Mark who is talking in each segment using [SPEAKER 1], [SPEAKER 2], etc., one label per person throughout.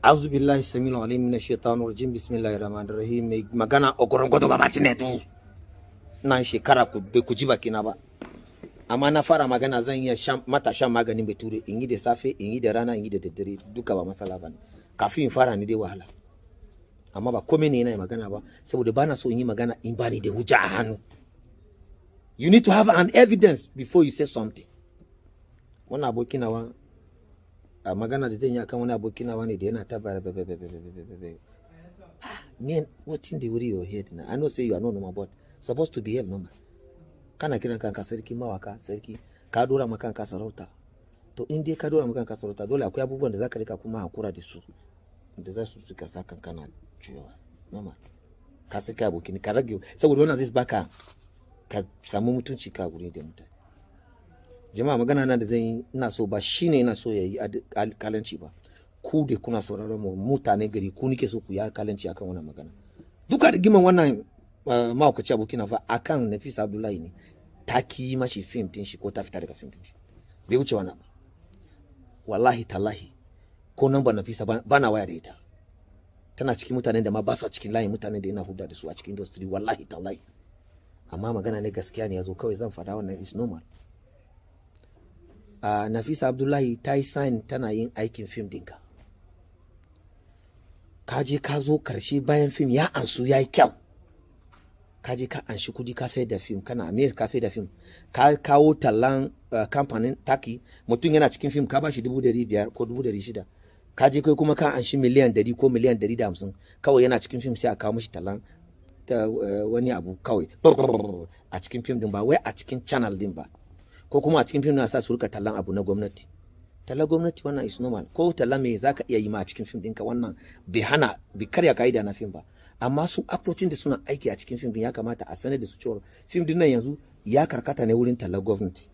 [SPEAKER 1] A'udhu billahi samil alim minash shaitanir rajim. Bismillahir rahmanir rahim. Mai magana Ogoron Godo Baba Cinedu. Nan shekara ku bai ku ji bakina ba. Amma na fara magana, zan iya shan mata, shan maganin bature, in yi da safe, in yi da rana, in yi da daddare, duka ba masala ba ne. Kafin in fara ni dai wahala. Amma ba komai ne yana yi magana ba, saboda ba na so in yi magana in ba ni da hujja a hannu. You need to have an evidence before you say something. Wannan aboki nawa, a magana da zan yi akan wani aboki nawa ne da yana ta bara bebe. Man, wetin dey worry your head na? I know say you are not normal, but supposed to behave normal. Kana kiran kanka sarki mawaka, sarki, ka dora ma kanka sarauta. To, in dai ka dora ma kanka sarauta, dole akwai abubuwan da zaka rika kuma hakura da su da za su suka sa kanka na juyawa normal. Ka sai kai aboki ne, ka rage, saboda wannan zai baka ka samu mutunci ka guri da mutane. Jama'a, magana na da zan yi, ina so ba shine ina so yayi alkalanci ba. Ku da kuna sauraron mu, mutane gari, ku nike so ku yi alkalanci akan wannan magana. Duka rigiman wannan mahaukaci aboki na fa akan Nafisa Abdullahi ne, ta ki mashi fim din shi ko ta fita daga fim din shi. Bai wuce wannan ba. Wallahi tallahi, ko nan ba Nafisa ba na waya da ita. Tana cikin mutanen da ma ba su a cikin layin mutanen da ina hulda da su a cikin industry, wallahi tallahi. Amma magana ne, gaskiya ne yazo kawai zan fada, wannan is normal. Nafisa Abdullahi ta yi sign tana yin aikin fim dinka. Ka je ka zo karshe, bayan fim ya ansu, ya yi kyau, ka je ka anshi kudi, ka sayar da fim. Kana America ka sayar da fim, ka kawo tallan kamfanin taki. Mutum yana cikin fim, ka bashi 500,000 ko 600,000. Ka je kai kuma ka anshi miliyan 100 ko miliyan 150. Kawai yana cikin fim, sai a kawo mishi tallan ta wani abu kawai a cikin fim din, ba wai a cikin channel din ba, ko kuma a cikin fim na sa su rika tallan abu na gwamnati. Talla gwamnati, wannan is normal. Ko talla me zaka iya yi ma a cikin fim ɗinka, wannan bai hana, bai karya ka'ida na fim ba. Amma su aktocin da suna aiki a cikin fim din, ya kamata a sanar da su cewa fim din nan yanzu ya karkata ne wurin tallar gwamnati.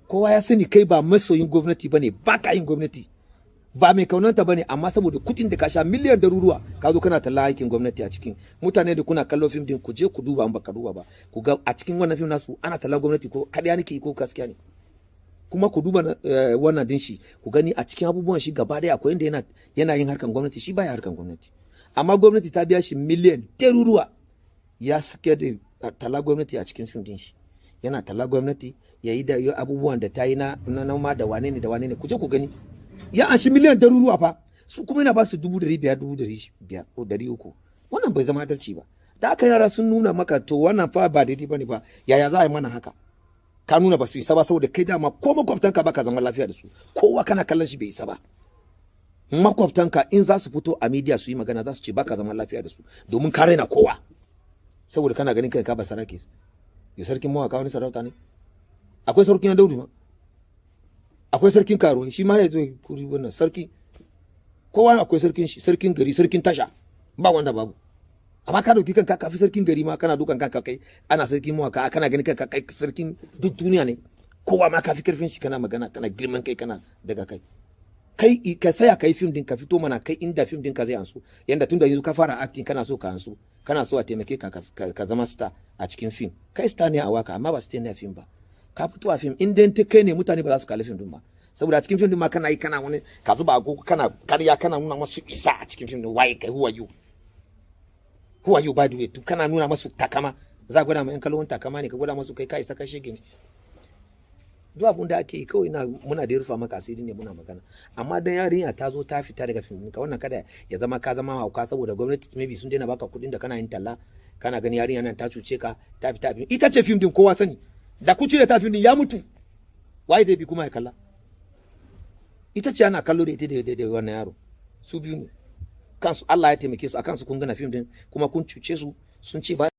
[SPEAKER 1] Kowa ya sani kai ba masoyin gwamnati bane, ba ka yin gwamnati, ba mai kaunanta bane. Amma saboda kuɗin da ka sha, miliyan daruruwa, ka zo kana talla aikin gwamnati a cikin mutane da kuna kallo fim din. Ku je ku duba, in baka duba ba, ku ga a cikin wannan fim nasu ana talla gwamnati, ko kariya nake ko gaskiya ne. Kuma ku duba wannan din shi, ku gani a cikin abubuwan shi gaba daya akwai inda yana yin harkan gwamnati? Shi baya harkan gwamnati, amma gwamnati ta biya shi miliyan daruruwa, ya suke da talla gwamnati a cikin fim din shi. Yana talla gwamnati, ya yi da abubuwan da ta yi na noma da wane ne da wane ne. Ku je ku gani, ya anshi miliyan daruruwa fa, su kuma yana ba su 500,000, 500,000 ko 300. Wannan bai zama adalci ba. Da aka yara sun nuna maka, to wannan fa ba daidai bane ba. Yaya za a yi mana haka? Ka nuna ba su isa ba, saboda kai dama ko makwabtanka baka zama lafiya da su. Kowa kana kallon shi bai isa ba. Makwabtanka in za su fito a media su yi magana, za su ce baka zama lafiya da su, domin ka raina kowa, saboda kana ganin kai ka ba saraki. Yo, sarkin mawaka wani sarauta ne? Akwai sarkin na Daudu ma, akwai sarkin karuwa, shi ma ya zo kuri. Wannan sarki, kowa akwai sarkin shi, sarkin gari, sarkin tasha, ba wanda babu. Amma ka dauki kanka kafi sarkin gari ma, kana dukan kanka kai ana sarkin mawaka, kana ganin kanka kai sarkin duk duniya ne, kowa ma kafi karfin shi. Kana magana, kana girman kai, kana daga kai. Kai ka saya kai fim din, ka fito mana kai inda fim din ka zai ansu. Yanda tunda yanzu ka fara acting, kana so ka ansu, kana so a taimake ka, ka zama star a cikin fim. Kai star ne a waka, amma ba star ne a fim ba. Ka fito a fim, in dai ta kai ne, mutane ba za su kalli fim din ba, saboda a cikin fim din ma kana yi, kana wani ka zuba agogo, kana karya, kana nuna masu isa a cikin fim din. Waye kai? Who are you? Who are you, by the way? Kana nuna masu takama, za ka gwada ma yan kallon takama ne, ka gwada masu kai ka isa, ka shege ne. Duk abun da ake yi kawai na muna da rufa maka asiri ne muna magana. Amma dan yarinya ta zo ta fita daga fim ka, wannan kada ya zama ka zama hauka, saboda gwamnati maybe sun daina baka kuɗin da kana yin talla. Kana gani yarinya nan ta cuce ka, ta fita fim. Ita ce fim din kowa sani. Da ku cire ta, fim din ya mutu. Waye zai bi kuma ya kalla? Ita ce ana kallo da ita da wannan yaro, su biyu ne kansu. Allah ya taimake su akan su. Kun gana fim din kuma kun cuce su, sun ce ba.